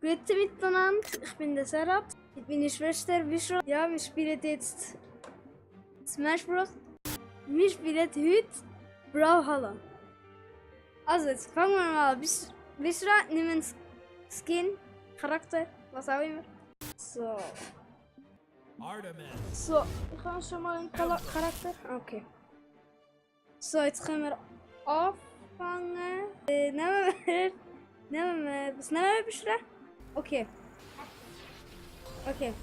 Grüezi miteinander, ich bin der Serhat, mit meiner Schwester Bishra. Ja, wir spielen jetzt Smash Bros. Wir spielen heute Brawlhalla. Also, jetzt fangen wir mal an. Bishra, nimm einen Skin, Charakter, was auch immer. So. So, ich habe schon mal einen Charakter. Okay. So, jetzt können wir anfangen. Was nehmen wir, Bishra? Okay. Okay.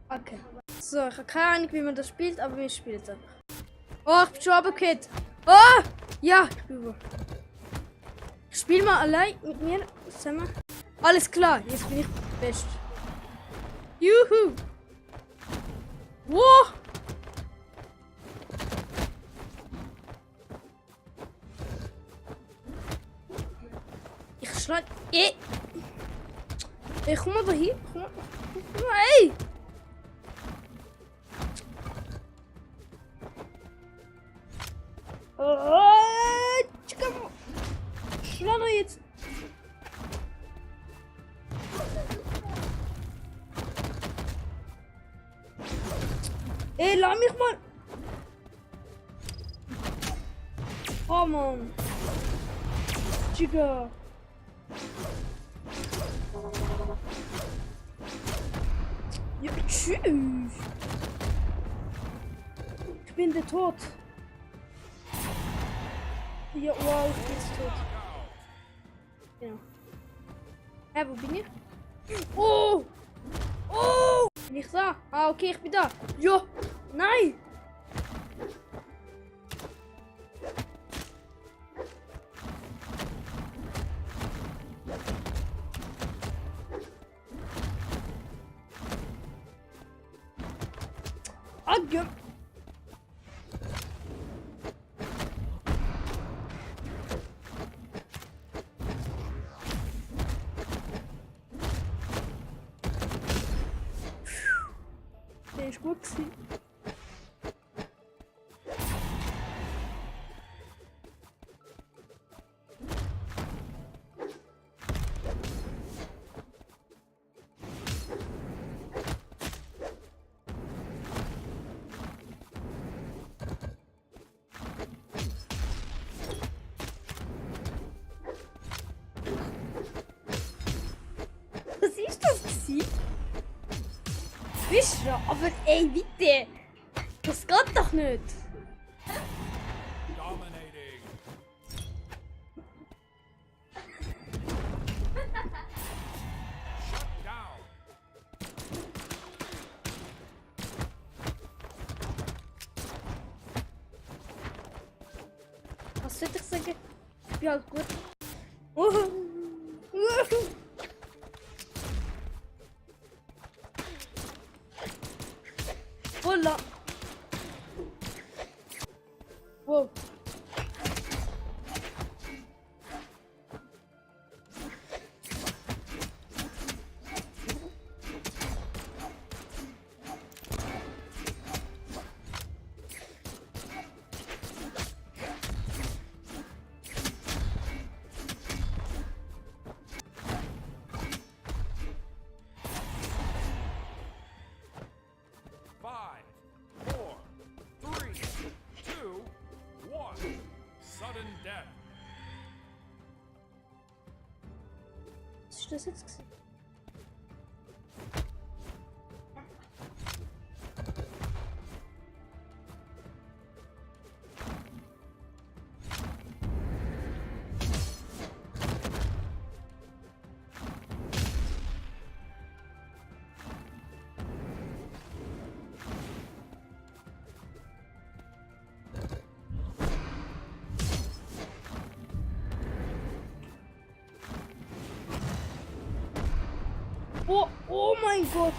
Okay. So, ich habe keine Ahnung, wie man das spielt, aber wir spielen es einfach. Oh, ich bin schon runtergefallen. Oh! Ja, ich bin über. Ich spiele mal allein mit mir zusammen. Alles klar, jetzt bin ich best. Juhu! Wow! Ich schlag. Ey, komm mal da hier. Komm mal, ey! Schlag doch jetzt. Ey, lass mich mal. Oh Mann. Chica. Ja, tschüss. Ich bin der Tod. Ja, wow, ich bin jetzt tot. Ja. Hä, wo bin ich? Oh! Oh! Bin ich da? Ah, okay, ich bin da. Jo! Nein! Agge! Der ist gut gewesen. Was ist das gewesen? Bishra, aber ey, bitte! Das geht doch nicht! Dominating. Shut down. Was soll ich sagen? Ich bin halt gut. Holla! Wow! Five, four, three, two, one. Sudden death. Was ist das jetzt gewesen? Oh mein Gott!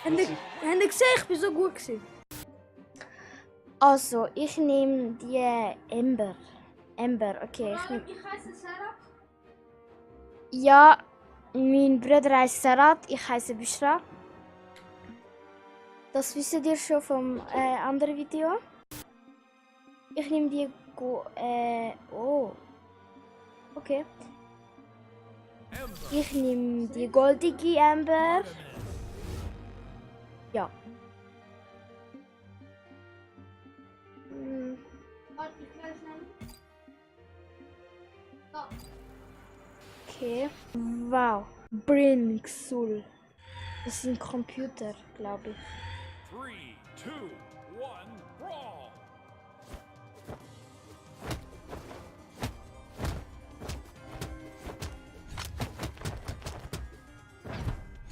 Habt ihr gesehen, ich bin so gut gewesen. Also, ich nehme die Ember. Okay. Ich heiße Sarah. Ja, mein Bruder heißt Serhat, ich heiße Bishra. Das wisst ihr schon vom anderen Video. Ich nehme die Oh. Okay. Ember. Ich nehme die goldige Ember. Ja. Hm, Okay. Wow. Brin Xul. Das ist ein Computer, glaube ich. 3, 2, 1, brawl.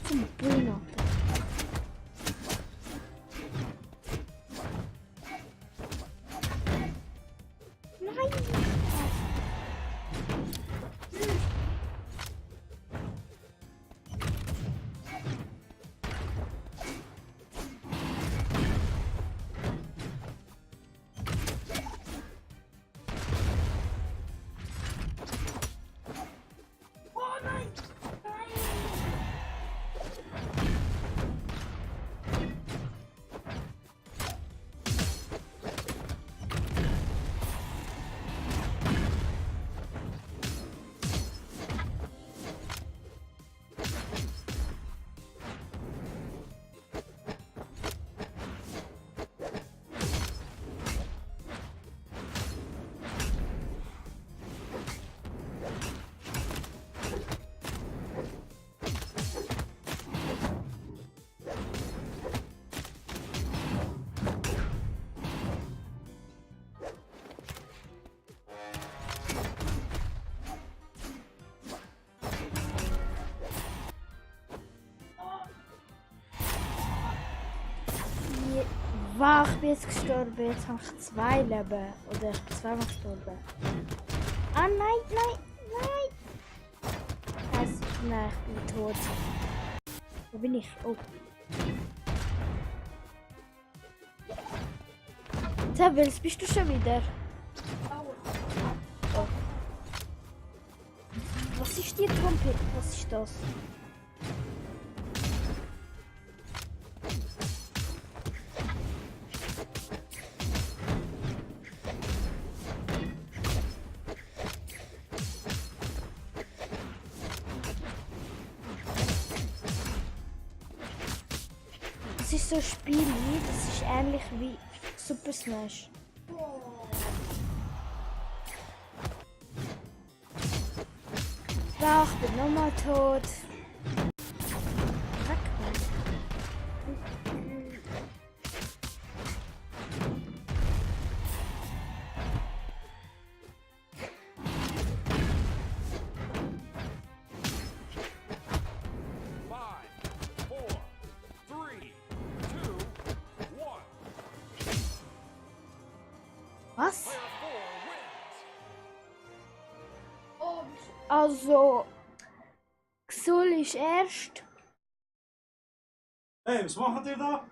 Zum Bruno. Nein! Wow, ich bin jetzt gestorben. Jetzt habe ich 2 Leben. Oder ich bin zweimal gestorben. Ah nein, nein, nein! Nein, ich bin tot. Wo bin ich? Oh. Tevils, bist du schon wieder? Oh. Was ist die Trompete? Was ist das? Das ist so ein Spiel, das ist ähnlich wie Super Smash. Ja, ich bin nochmal tot. Fuck, Mann. 5, 4, 3, 2, 1. Was? Player 4 wins. Also, Xul ist erst. Hey, was macht ihr da?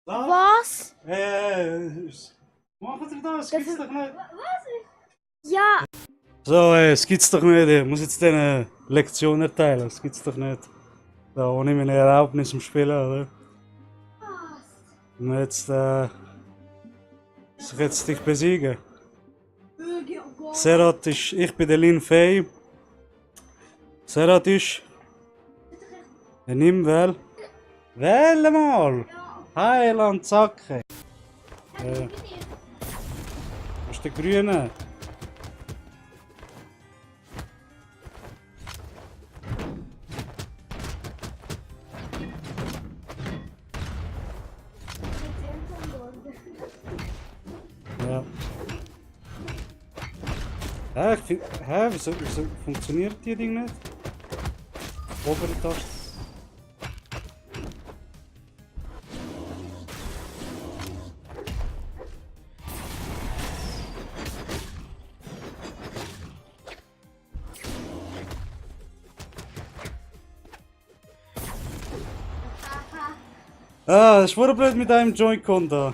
Da? Was? Was macht ihr da? Das gibt's doch nicht. Ja, So, es gibt's doch nicht. Ich muss jetzt eine Lektion erteilen. Das gibt's doch nicht. Da ohne meine Erlaubnis im Spielen, oder? Und jetzt, soll ich jetzt dich besiegen? Serat ist, ich bin der Lin Fei. Serat ist. Nimm wel. Wähle mal! Heiland Zacke! Was ist der Grüne? Ja. Hä, wieso funktioniert die Ding nicht? Obere Taste. Ah, das ist voll blöd mit einem Joy-Con da.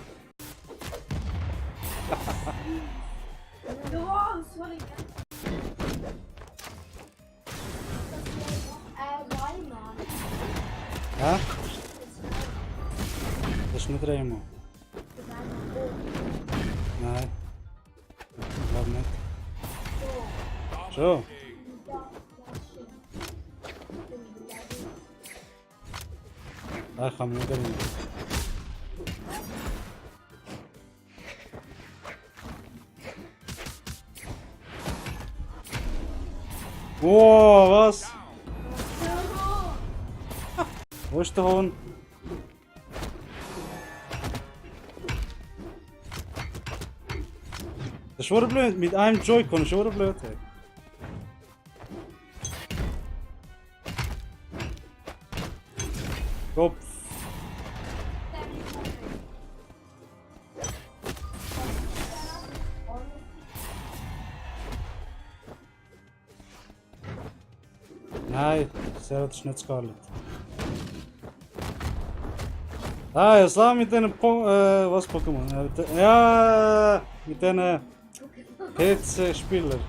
Ja? Das ist nicht Remo. Nein. Ich glaube nicht. Schon. Ah, ich kann mich nicht erinnern. Oh, was? Wo ist der Hund? Das ist schon blöd, mit einem Joy-Con ist schon blöd. Hey. Kopf. Nein, Sarah ist nicht Scarlet. Ah, jetzt lass mit den was Pokémon? Ja, mit den PC-Spielern.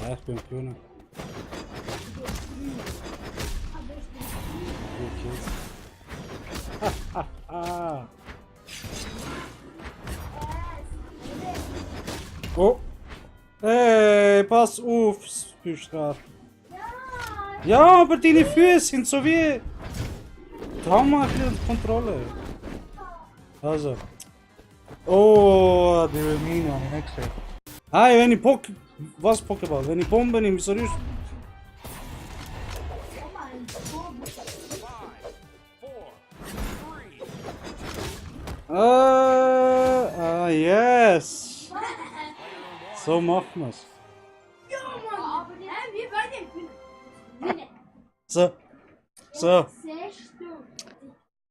Ja, ich bin König. Ah. Oh! Hey, pass auf, Büschrad. Ja, aber deine Füße sind so wie. Trauma ein bisschen unter Kontrolle. Also. Oh, die Mine habe ich nicht gesehen. Hey, wenn ich was Pokéball? Wenn ich Bombe nehme, so ist. 5, 4, 3. Yes! So machen wir's. So. So.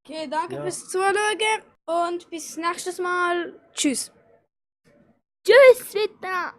Okay, danke Ja. fürs Zuschauen und bis nächstes Mal. Tschüss. Tschüss, Vita!